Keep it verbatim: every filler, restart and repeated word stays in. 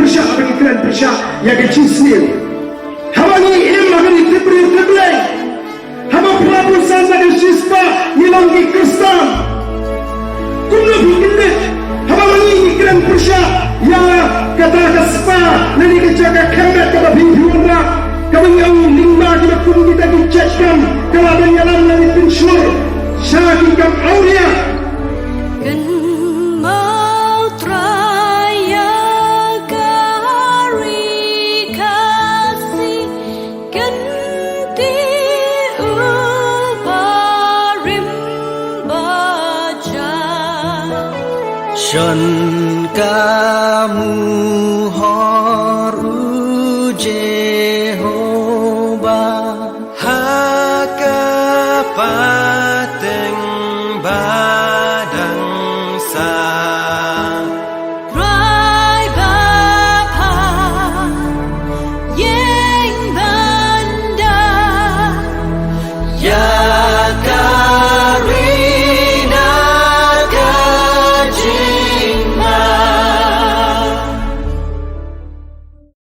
pyrshah, haba ngi kren pyrshah ïa ka jingsniew. Haba ngi im ha kane ka tipbriew tipblei, haba phra phew san na ka shispah ngi long ki Khristan. Kumno phi kyndit haba ma ngi ngi kren pyrshah ïa kata ka spah lane ka jaka khyrnit kaba phi phi wanrah, kaba ngi ong lyngba kiba kum kita ki jait kam ka la ban ïalam lane pynshur sha ki kam awria. Kynmaw Trai ïa ka ri Khasi, kyntiew u barim ba jam. Shan ka mu